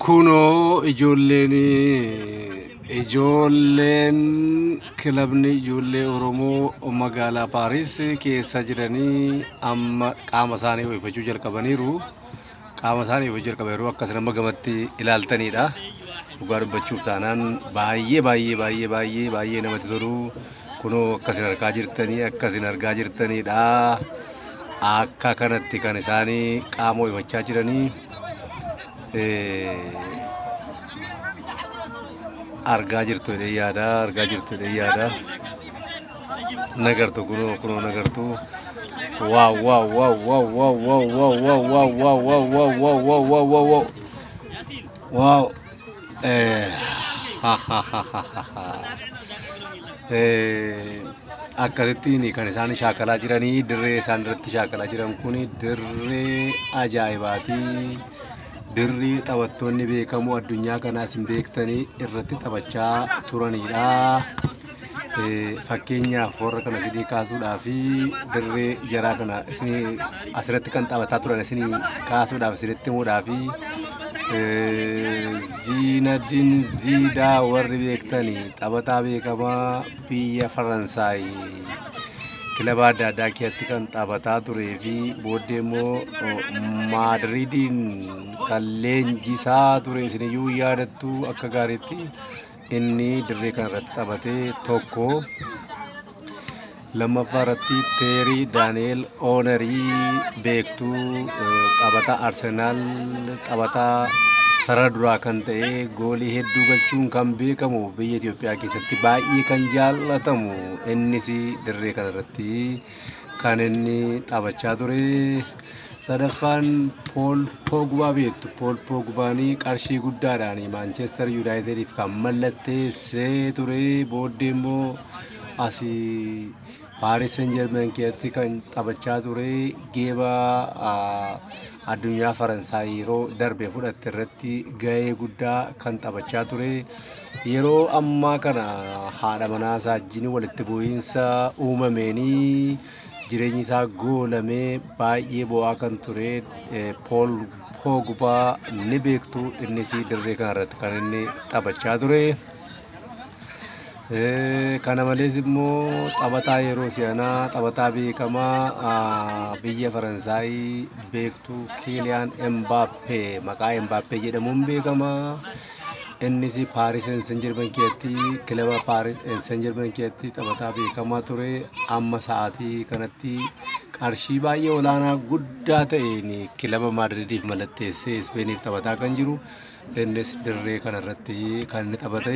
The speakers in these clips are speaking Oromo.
Kunoo ijoolleen ijoolleen kilabni ijoollee Oromoo magaalaa Paaris keessa jiranii amma qaama isaanii ho'ifachuu jalqabaniiru. Qaama isaanii ho'ifachuu jalqabaniiru akkas nama gamatti ilaaltanidha. Dhugaa dubbachuuf taanaan baay'ee baay'ee baay'ee baay'ee baay'ee namatti tolu. Kunoo akkasin argaa jirtanii akkasin argaa jirtanidha. Akka kanatti kan isaanii qaama ho'ifachaa jiranii. Argaa jirtu jedhee yaada argaa jirtu jedhee yaada nagartu kunoo kunoo nagartu waaw waaw waaw waaw waaw waaw waaw waaw waaw waaw waaw waaw waaw waaw waaw waaw waaw waaw ha ha ha ha ha ha Akkasittiin kan isaan shaakalaa jiranii dirree isaan irratti shaakalaa jiran kun dirree ajaa'ibaati. Dirree taphattoonni beekamoo addunyaa kanaas hin beektanii irratti taphachaa turanidha. Fakkeenyaaf warra kana isinii kaasuudhaaf dirree jaraa kana isinii asirratti kan taphataa turan isinii kaasuudhaaf isinitti himuudhaaf Ziinaddiin Ziidaa warri beektanii taphataa beekamaa biyya Faransaay kilaba adda addaa keessatti kan taphataa turee fi booddee immoo Maadriidiin kan leenjisaa ture isiniyyuu yaadattu akka gaariitti inni dirree kana irratti taphatee tokko. Lammaffaa irratti Teerii Daani'eel Oonerii beektuu taphataa Arsenaal taphataa sarara duraa kan ta'e goolii hedduu galchuun kan beekamu biyya Itoophiyaa keessatti baay'ee kan jaallatamu innis dirree kana irratti kan inni taphachaa ture. Sadaffaan Pool Poogbaa beektu. Pool Poogbaan qarshii guddaadhaan Maanchestar Yuunaayitediif kan mallatteessee ture. Booddee immoo asii Paaris Saint Germain keessatti kan taphachaa ture geeba addunyaa Faransaay yeroo darbe fudhatte irratti gahee guddaa kan taphachaa ture. Yeroo ammaa kana haadha manaa isaa wajjin walitti bu'iinsa uumameenii jireenyi isaa goolamee baay'ee bo'aa kan ture Pool Poogbaa ni beektu innis dirree kanarratti kan inni taphachaa ture. Kana malees immoo taphataa yeroo si'anaa taphataa beekamaa biyya Faransaay beektu Kiiliyaan Embaappee maqaa Embaappee jedhamuun beekama. Innis Paaris Saint Germain keessatti kilaba Paaris Saint Germain keessatti taphataa beekamaa ture. Amma sa'aatii kanatti qarshii baay'ee olaanaa guddaa ta'een kilaba Maadridiif mallatteessee Ispeeniif taphataa kan jiru. Innis dirree kanarratti kan inni taphate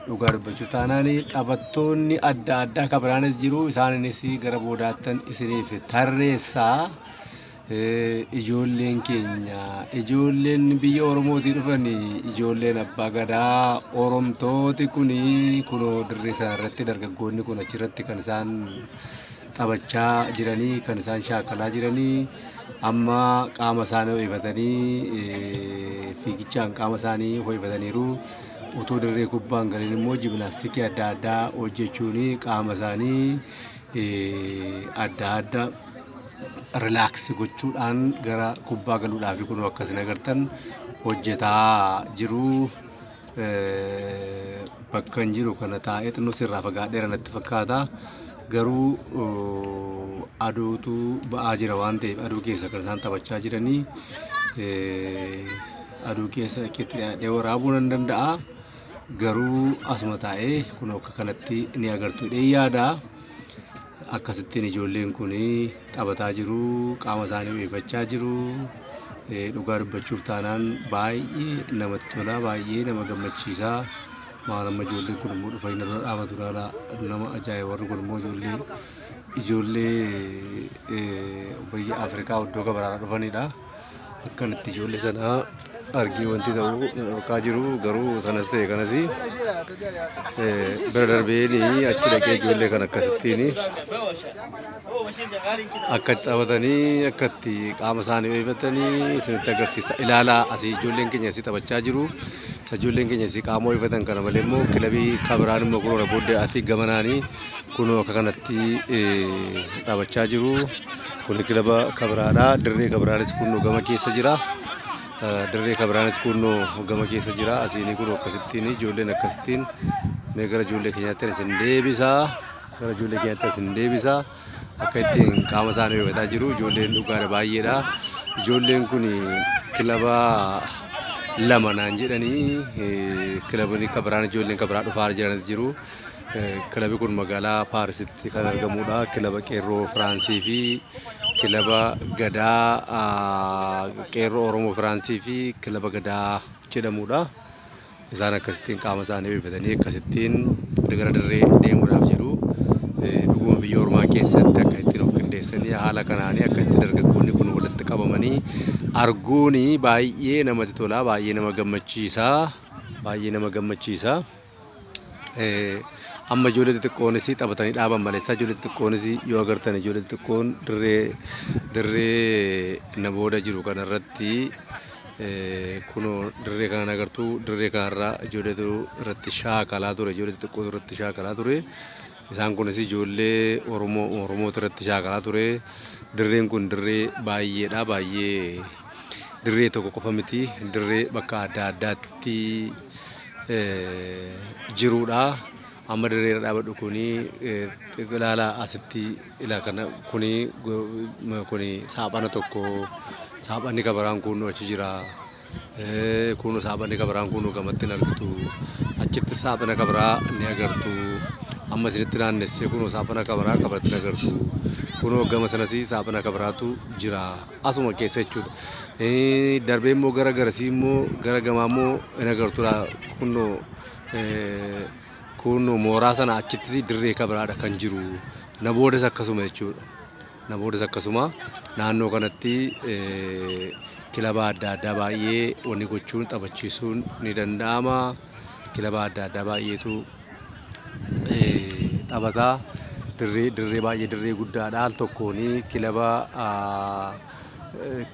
dhugaa dubbachuuf taanaan taphattoonni adda addaa kan biraanis jiru. Isaanis gara boodaattan isiniif tarreessaa. Ijoolleen keenya ijoolleen biyya Oromootii dhufan ijoolleen abbaa gadaa Oromtooti kun kunoo dirree sana irratti dargaggoonni kun achirratti kan isaan taphachaa jiranii kan isaan shaakalaa jiranii amma qaama isaanii ho'ifatanii fiigichaan qaama isaanii ho'ifataniiru. Utuu dirree kubbaan galiin immoo jiminaastikii adda addaa hojjechuun qaama isaanii adda addaa relax gochuudhaan gara kubbaa galuudhaaf kunoo akka isin agartan hojjetaa jiru. Bakka hin jiru kana taa'ee xinnoo sirraa fagaadheera natti fakkaata. Garuu aduutu ba'aa jira waan ta'eef aduu keessa kan isaan taphachaa jiranii aduu keessa itti dhiyaadhee waraabuu nan danda'a. Garuu asuma taa'ee kunoo akka kanatti ni agartu jedhee yaada. Akkasittiin ijoolleen kun taphataa jiru, qaama isaanii ho'ifachaa jiru. Dhugaa dubbachuuf taanaan baay'ee namatti tola, baay'ee nama gammachiisa. Maal amma ijoolleen kun immoo dhufanii narra dhaabatu ilaala. Nama ajaa'iba warri kun immoo ijoollee ijoollee biyya Afrikaa iddoo gabaraarraa dhufanidha. Akkanatti ijoollee sana argee wanti ta'u na dhorkaa jiru garuu sanas ta'e kanas bira darbeen achi dhaqee ijoollee kan akkasittiin akka itti taphatanii akka itti qaama isaanii ho'ifatanii isinitti agarsiisa. Ilaalaa asii ijoolleen keenya asii taphachaa jiru. Isa ijoolleen keenya asii qaama ho'ifatan kana malee immoo kilabii kabiraan immoo kunoo booddee ati gamanaanii kunoo akka kanatti taphachaa jiru. Kun kilaba kabiraadha. Dirree kabiraanis kunoo gama keessa jira. Dirree kabiraanis kunoo gama keessa jira. Asiin kun akkasittiin ijoolleen akkasittiin mee gara ijoollee keenyaatti isin deebisaa. Gara ijoollee keenyaatti isin deebisaa. Akka ittiin qaama isaanii hojjetaa jiru ijoolleen dhugaadha baay'eedha. Ijoolleen kun kilaba lama naan jedhanii kilabni kabiraan ijoolleen kabiraa dhufaa jiranis jiru. Kilabi kun magaalaa Paarisitti kan argamudha. Kilaba Qeerroo Firaansii fi kilaba Gadaa Qeerroo Oromoo Firaansii fi kilaba Gadaa jedhamudha. Isaan akkasittiin qaama isaanii ho'ifatanii akkasittiin gara dirree deemuudhaaf jedhu. Dhuguma biyya ormaa keessatti akka ittiin of qindeessanii haala kanaanii akkasitti dargaggoonni kun walitti qabamanii arguun baay'ee namatti tola, baay'ee nama gammachiisa, baay'ee nama gammachiisa. Amma ijoollee xixiqqoonis taphatanii dhaaban maleessaa ijoollee xixiqqoonis yoo agartan ijoollee xixiqqoon dirree na booda jiru kanarratti kunoo dirree kanan agartu dirree kanarra ijoolleetu irratti shaakalaa ture, ijoollee xixiqqootu irratti shaakalaa ture. Isaan kunis ijoollee Oromoo Oromootu irratti shaakalaa ture. Dirreen kun dirree baay'eedha, baay'ee dirree tokko qofa miti, dirree bakka adda addaatti jirudha. Amma dirree irra dhaabadhu kuni ilaalaa asitti ilaa kana kuni kuni saaphana tokko, saaphanni kabiraan kun achi jira. Kun saaphanni kabiraan kun gamatti hin argitu. Achitti saaphana kabiraa ni agartu. Amma isinitti naannessee kunoo saaphana kabiraa kabiratti ni agartu. Kunoo gama sanas saaphana kabiraatu jira. Asuma keessa jechuudha. Darbee immoo gara garasii immoo gara gamaa immoo hin agartudha. Kunoo kunoo mooraa sana achittis dirree kabiraadha kan jiru. Na boodas akkasuma jechuudha. Na boodas akkasuma naannoo kanatti kilaba adda addaa baay'ee wanni gochuun taphachiisuun ni danda'ama. Kilaba adda addaa baay'eetu taphata. Dirree baay'ee dirree guddaadha. Al tokkoon kilaba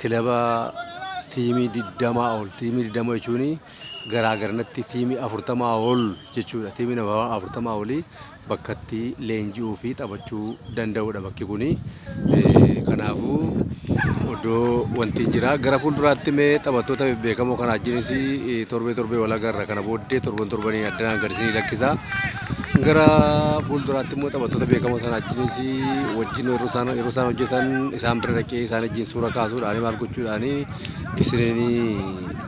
kilaba tiimii 20 ol, tiimii 20 jechuun garaagaranatti tiimii 40 ol jechuudha. Tiimii 40 olii bakka itti leenji'uu fi taphachuu danda'udha bakki kuni. Kanaafuu iddoo wanti jira. Gara fuulduraatti mee taphattoota beekamoo kana wajjinis torbee torbee wal agarra. Kana booddee torban torbanii addanaan gad isinii lakkisa. Gara fuulduraatti immoo taphattoota beekamoo sana wajjinis wajjin yeroo isaan hojjetan isaan bira dhaqee isaan wajjin suura kaasuudhaan maal gochuudhaan isiniin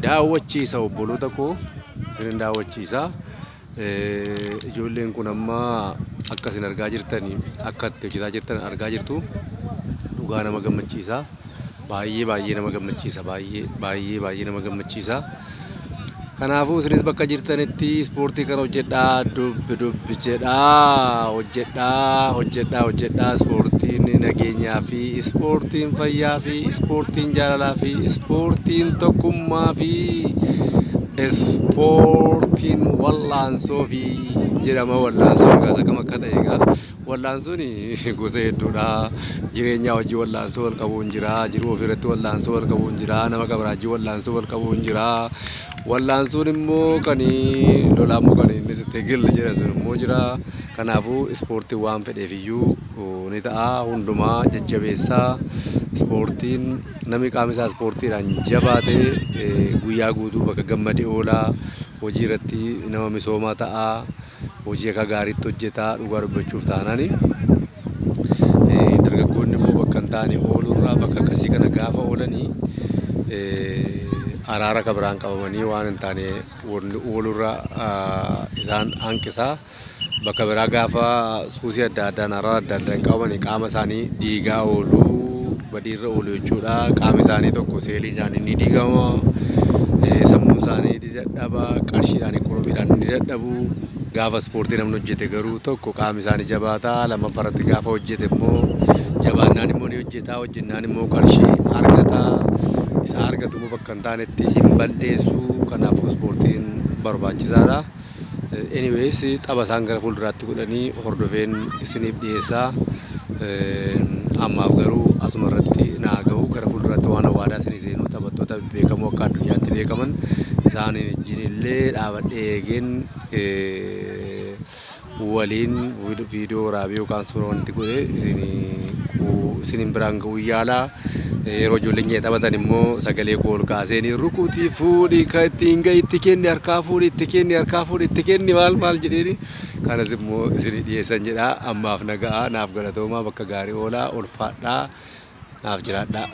daawwachiisa obboloota koo isiniin daawwachiisa. Ijoolleen kun amma akka isin argaa jirtan akka itti hojjetaa jirtan argaa jirtu dhugaa nama gammachiisa. Baay'ee baay'ee nama gammachiisa. Baay'ee baay'ee baay'ee nama gammachiisa. Kanaafuu isinis bakka jirtanitti ispoortii kana hojjedhaa, dubbi dubbi jedhaa, hojjedhaa hojjedhaa hojjedhaa. Ispoortiin nageenyaa fi ispoortiin fayyaa fi ispoortiin jaalalaa fi ispoortiin tokkummaa fi ispoortiin wal'aansoo fi jedhama. Wal'aansoo egaa isa kam akka ta'e egaa wal'aansoon gosa hedduudha. Jireenya hojii wal'aansoo wal qabuun jira. Jiruu ofii irratti wal'aansoo wal qabuun jira. Nama kabiraajii wal'aansoo wal qabuun jira. Wal'aansoon immoo kan lolaa immoo kan inni tigil jedhan sun immoo jira. Kanaafuu ispoortiin waan fedheef iyyuu ni ta'a. Hundumaa jajjabeessaa. Ispoortiin namni qaamni isaa ispoortiidhaan jabaate guyyaa guutuu bakka gammadee oolaa. Hojii irratti nama misoomaa ta'a. Hojii akka gaariitti hojjetaa dhugaa dubbachuuf taanaani. Dargaggoonni immoo bakka hin taane oolurraa bakka akkasii kana gaafa oolanii araara kabiraan qabamanii waan hin taane oolurra isaan hanqisaa. Bakka biraa gaafa suusii adda addaan araara adda addaan qabamanii qaama isaanii diigaa oolu, badiirra oolu jechuudha. Qaami isaanii tokko seelii isaanii ni diigama. Sammuun isaanii ni dadhaba. Qarshiidhaan ikoonomiidhaan ni dadhabu. Gaafa ispoortii namni hojjete garuu tokko qaami isaanii jabaataa, lammaffaa irratti gaafa hojjete immoo jabaannaan immoo ni hojjeta, hojjennaan immoo qarshii argata. Isa argatu immoo bakka hin taanetti hin balleessu. Kanaafuu ispoortiin barbaachisaadha. Anyways, tapha isaan gara fuulduraatti godhanii hordofeen isiniif dhiyeessaa. Ammaaf garuu asuma irratti naa gahu. Gara fuulduraatti waan waadaa isinii seenuu taphattoota beekamoo akka addunyaatti beekaman isaan wajjin illee dhaabadhee eegeen waliin viidiyoo waraabee yookaan suura wanti godhe isiniin biraan ga'uu yaala. Yeroo ijoolleen keenya taphatan immoo sagalee koo ol kaaseen rukutii fuudhi kan ittiin gahi itti kenni harkaa fuudhi itti kenni harkaa fuudhi itti kenni maal maal jedheeni kanas immoo isinii dhiyeessan jedha. Ammaaf nagaa naaf galatoomaa, bakka gaarii oolaa, ulfaadhaa, naaf jiraadhaa.